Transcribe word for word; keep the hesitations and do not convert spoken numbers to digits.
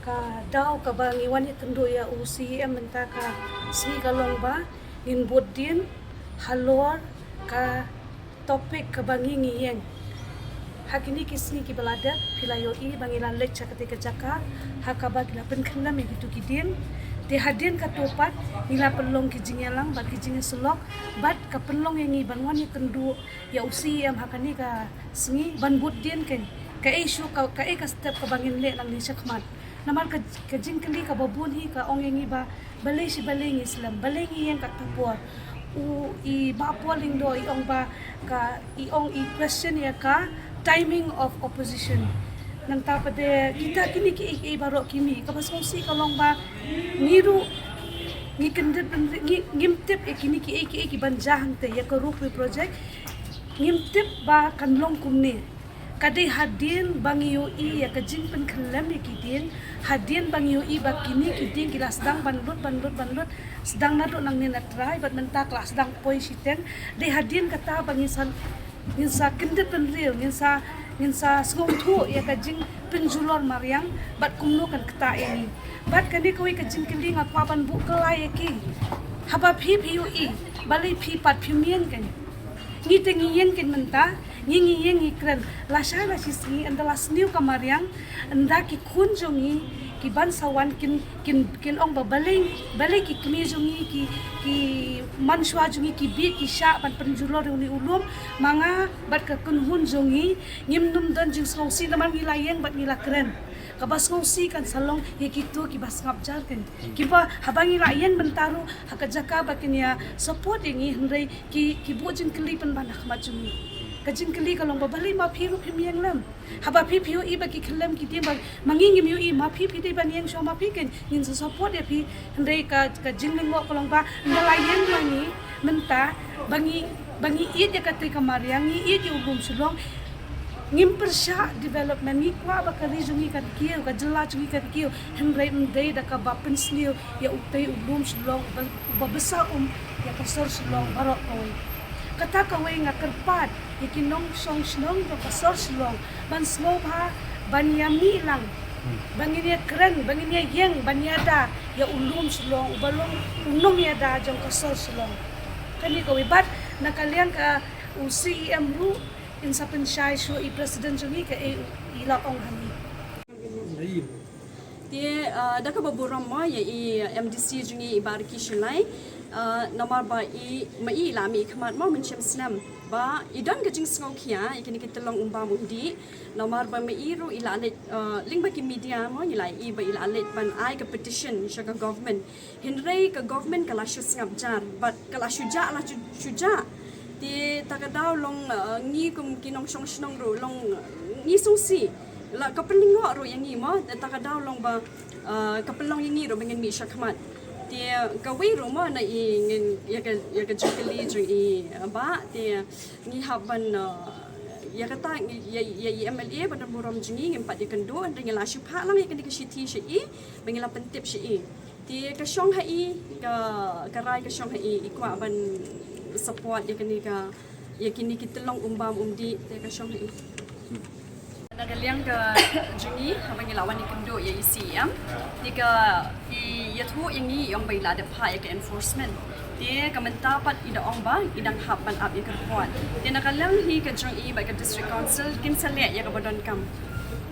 Ka daw kaba ngi wan ïakynduh ïa u C E M mynta ka sngi ka long ba ngin bud dien halor ka topic kaba ngi ngi ïeng. Ha kine ki sngi kiba la dep phi la ïohi ba ngi la leit sha kata ka jaka ha kaba ki la pynkhyllem ïa kitu ki dieng. Te hadien katto pat ngi la pynlong ki jingïalang bad ki jingïasyllok bad ka pynlong ïa ngi ban wan ïakynduh ïa u C E M ha kane ka sngi ban bud dien kein kaei shuh ka, kaei ka step kaba ngin leh nangne shakhmat. Namar ka, ka jingkylli kaba bun hi ka ong ïa ngi ba balei shi balei ngi slem, balei ngi ïeng katto por. U i Bah Paul Lyngdoh i ong ba ka, i ong i question ïa ka timing of opposition. Nangta pat de kita kine kiei kiei baroh ki mih, kaba sngewsih ka long ba ngi ruh ngi kyndit bynriew, ngi, ngim tip ïa kine kiei kiei ki ban jia hangta ïa ka Rupui project. Ngim tip ba kan long kumne. Ka dei hadien ba ngi ïohi ïa ka jingpynkhyllem ïa ki dieng, hadien ba ngi ïohi ba kine ki dieng ki la sdang ban lut, ban lut, ban lut, sdang naduh nangne na trai bad mynta ka la sdang poi shiteng. Dei hadien kata ba ngin sa, ngin sa kyndit bynriew, ngin sa, ngin sa sngewthuh ïa ka jingpynjulor mariang bad kumno kan ktah ïa ngi. Bad kane kawei ka jingkylli nga kwah ban buh kylla ïa ki. Haba phi phi ïohi, balei phi pat phim ïeng kein? Ngi te ngi ïeng kein mynta, ngi ngi ïeng ngi kren. Lashai la shi sngi, ynda la sniew ka mariang, ynda ki khun jong ngi ki ban sa wan kin, kin, kin ong ba balei, balei ki kmie jong ngi, ki, ki mynshuwa jong ngi ki bieit ki shah ban pynjulor ïa une u lum. Ma nga bad ka kynhun jong ngi ngim nym don jingsngewsih namar ngi la ïeng bad ngi la kren. Kaba sngewsih kan sa long ïa kito kiba sngap jar kein. Kiba haba ngi la ïeng mynta ruh ha ka jaka ba kin ïa support ïa ngi hynrei ki, ki buh jingkylli pynban ha khmat jong ngi. Ka jingkylli ka long ba balei ma phi ruh phim ïeng lem. Haba phi phi ïohi ba ki khyllem ki dieng ba ma ngi ngim ïohi, ma phi phi dei ban ïeng shuwa ma phi kein, ngin sa support ïa phi. Hynrei ka, ka jinglyngngoh ka long ba ynda la ïeng ma ngi mynta ba ngi, ba ngi ïeit ïa kata ka mariang, ngi ïeit ïa u lum Shillong. Ngim pyrshah development, ngi kwah ba ka ri jong ngi kan kiew, ka jylla jong ngi kan kiew. Hynrei ym dei da kaba pynsniew ïa utei u lum Shillong uba, uba bsa um ïa ka sor Shillong baroh kawei. Kata kawei nga kyrpad ïa ki nongshong shnong jong ka sor Shillong ban sngewbha ban ïa mih lang, ban ngin ïa kren, ban ngin ïa ïeng, ban ïada ïa u lum Shillong uba long u nongïada jong ka sor Shillong. Kane kawei bad na ka liang ka u C E M ruh in sa pynshai shuh i president jong ngi kaei i la ong ha ngi. Te, ah, da kaba burom mo ïa i M D C jong ngi i Bah Ricky Shullai, ah, namar ba i, ma i la mih khmat mo mynshem snem ba i don ka jingsngewkhia ïa kine ki tyllong umbam umdih. Namar ba ma i ruh i la leit, ah, lyngba ki media mo ngi la i ba i la leit ban ai ka petition sha ka government. Hynrei ka government ka la shu sngap jar bad ka la shu jah, la shu, shu jah. Te ta ka daw long, uh, ngi kum ki nongshong shnong ruh long, uh, ngi sngewsih. La ka pynlyngngoh ruh ïa ngi mo, ta ka daw long ba, uh, ka pynlong ïa ngi ruh ba ngin mih shakhmat. Te kawei ruh mo na i ngin ïa ka, ïa ka jingkylli jong i, uh, Bah, te ngi hap ban, uh, ïa kata ïa, ïa i M L A ba don burom jong ngi ngim pat ïakynduh, hynrei ngi la shu phah lang ïa kane ka shithi sha i ba ngi la pyntip sha i. Te ka shong ha i, ka, ka rai ka shong ha i, i kwah ban support ïa kane ka, ïa kine ki tyllong umbam umdih, te ka shong ha i. Na ka liang ka jong ngi, haba ngi la wan ïakynduh ïa i C E M, te ka, i ïathuh ïa ngi, i ong ba i la dep phah ïa ka enforcement. Te ka mynta pat i da ong ba i dang hap ban ap ïa ka report. Te na ka liang hi ka jong i bad ka District Council kin sa leh ïa kaba donkam.